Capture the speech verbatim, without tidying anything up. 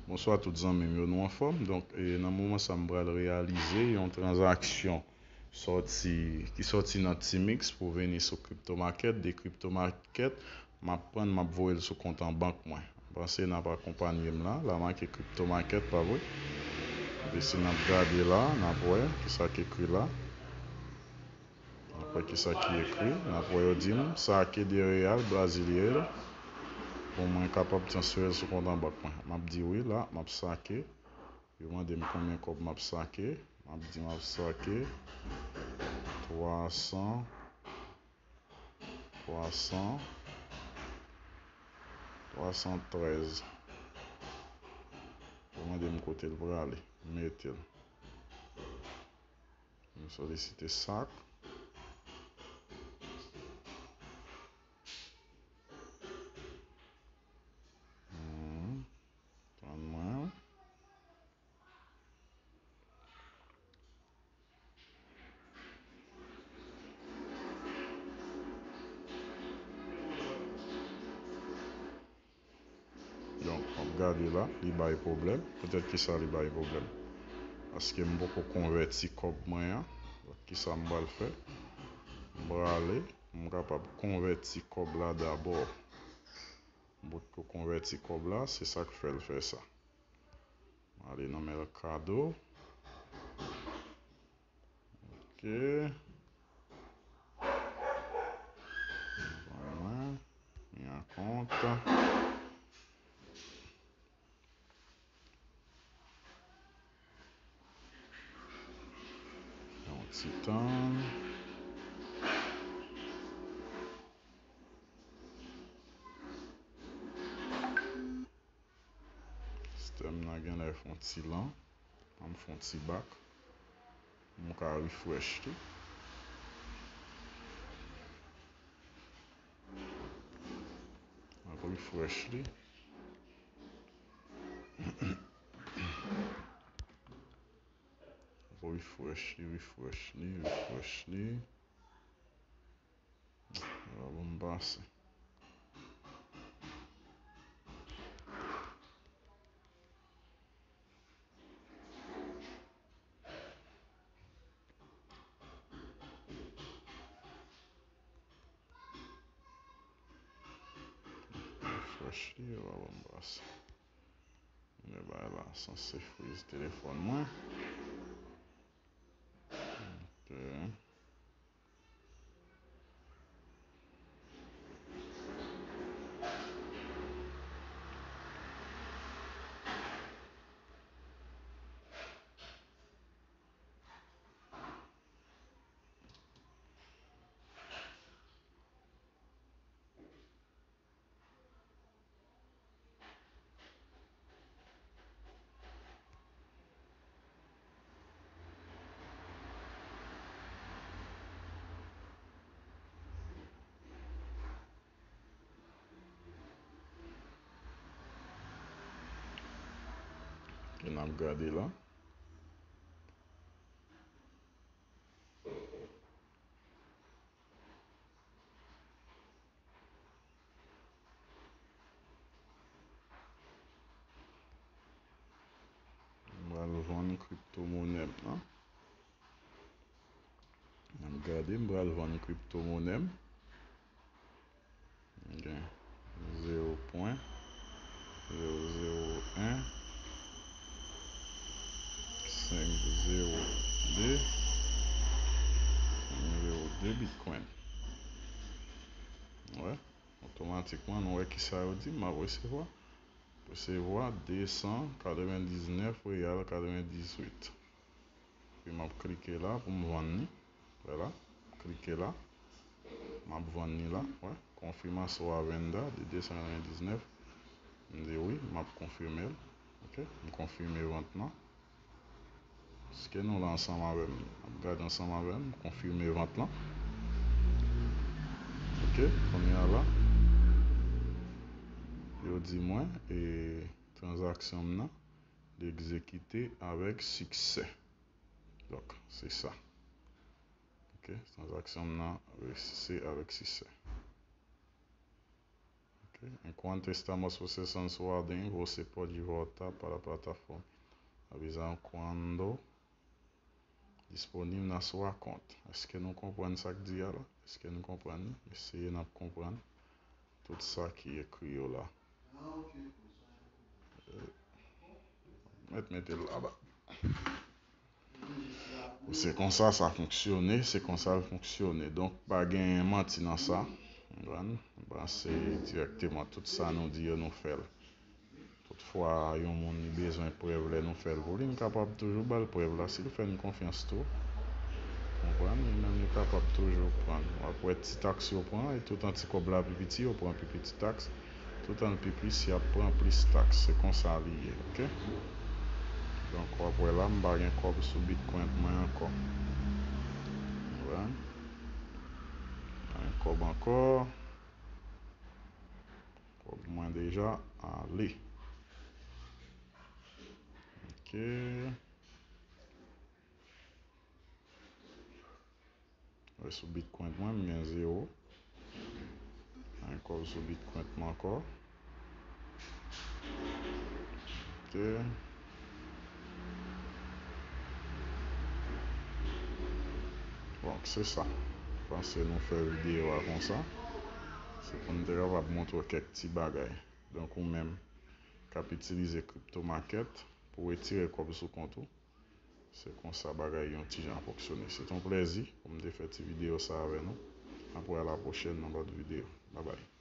Bonswa tout zanmi m yo, nou anfòm? Donk, e, nan moman sa, m pral reyalize yon tranzaksyon sòti, ki sòti nan T-Mix pou vini sou Crypto Market, de Crypto Market, m ap pran, m ap voye l sou kont an bank mwen. M panse n ap akonpanye m la, la make Crypto Market, pa vre? Epi si n ap gade la, n ap wè kisa k ekri la. N ap wè kisa ki ekri. N ap wè yo di m, sake de real brasileiro pou mwen kapab transfere l sou kont an bank mwen. M ap di wi la, m ap sake. Yo mande m konbyen kòb m ap sake. M ap di m ap sake twa san, twa san, twa san trèz. Yo mande m kote l prale. M mete l. M solisite sak. Hmm. Tann mwen. Donk, w ap gade la, li bay pwoblèm. Poutèt kisa li bay pwoblèm? Paske m poko konvèti kòb mwen an. Donk, kisa m pral fè? M prale, m kapab konvèti kòb la dabò. M potko konvèti kòb la, se sa k fè l fè sa. M ale nan Mercado. Ok. Vwala. Mi a konta. Yon ti tan. Sistèm nan genlè fè yon ti lan. An m fè yon ti bak. M ka refresh tou. M ap refresh li. Refresh li, refresh li, refresh li. Sa va ban m pase. Refresh li, sa va ban m pase. Men bagay la sanse friz telefòn mwen. Ok. Ok, n ap gade la. M pral vann kripto monè m nan. N ap gade, m pral vann kripto monè m. Gen zewo pwen zewo zewo en senk zewo de, senk zewo de Bitcoin. Wè, otomatikman, nou wè kisa yo di m ap resevwa. Resevwa de san katrevendiznèf real katrevendizuit. Epi m ap klike la pou m vann li. Wè la, klike la. M ap vann li la, wè. Confirma sua venda de de san katrevendiznèf. M di wi, m ap konfime l. Ok, m konfime vant lan. Èske nou la ansanm avè m? N ap gade ansanm avè m, konfime vant lan. Ok, kounye a la, yo di mwen, e, tranzaksyon m nan, li egzekite avèk siksè. Donk, se sa. Ok, tranzaksyon m nan reyisi avèk siksè. Ok, Enquanto estamos procesando sua ordem, você pode voltar para a plataforma. Avisando quando disponível na sua conta. Èske nou konprann sa k di a la? Èske nou konprann li? Eseye n ap konprann tout sa ki ekri yo la. Mèt mete l laba. Se konsa sa fonksyone, se konsa l fonksyone. Donk, pa gen manti nan sa. Konprann? Branche dirèkteman. Tout sa nou di yo, nou fè l. Toutfwa, yon moun li bezwen prèv lè nou fè l pou li, n kapab toujou ba l prèv la si l fè n konfyans tou. Konprann? Li menm li kapab toujou pran l. W ap wè ti taks yo pran, e toutan ti kòb la pi piti, yo pran pi piti taks. Toutan l pi plis, y ap pran plis taks. Se konsa li ye, oke? Donk, w ap wè la, m pa gen kòb sou Bitcoin mwen ankò. Konprann? Pa gen kòb ankò. Kòb mwen deja ale. Ok. Wè, sou Bitcoin mwen, m gen zewo. Gen kòb sou Bitcoin mwen ankò. Ok. Bon, se sa. Panse nou fè videyo a konsa. Se pou n te kapab montre w kèk ti bagay. Donk, ou menm k ap itilize crypto market pou w retire kòb sou kont ou, se konsa bagay yon ti jan fonksyone. Se t yon plèzi pou m te fè ti videyo sa avè nou. N ap wè a la pwochèn nan lòt videyo. Babay.